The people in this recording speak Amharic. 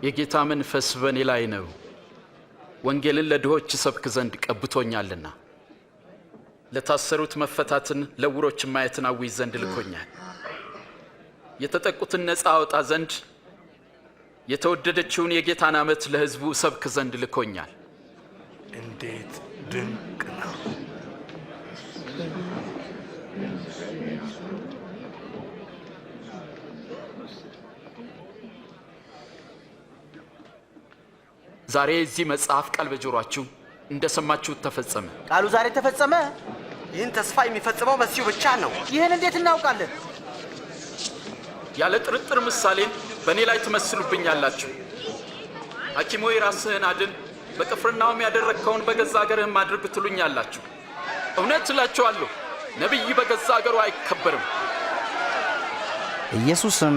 የጌታ መንፈስ በእኔ ላይ ነው፣ ወንጌልን ለድሆች እሰብክ ዘንድ ቀብቶኛልና፣ ለታሰሩት መፈታትን፣ ለዕውሮች ማየትን አውጅ ዘንድ ልኮኛል፣ የተጠቁትን ነፃ አወጣ ዘንድ፣ የተወደደችውን የጌታን ዓመት ለሕዝቡ እሰብክ ዘንድ ልኮኛል። እንዴት ድንቅ ነው! ዛሬ የዚህ መጽሐፍ ቃል በጆሮአችሁ እንደሰማችሁት ተፈጸመ። ቃሉ ዛሬ ተፈጸመ። ይህን ተስፋ የሚፈጽመው መሲሁ ብቻ ነው። ይህን እንዴት እናውቃለን? ያለ ጥርጥር ምሳሌን በእኔ ላይ ትመስሉብኛላችሁ። ሐኪም ሆይ ራስህን አድን፣ በቅፍርናሆም ያደረግከውን በገዛ አገርህም አድርግ ትሉኛላችሁ። እውነት እላችኋለሁ ነቢይ በገዛ አገሩ አይከበርም። ኢየሱስም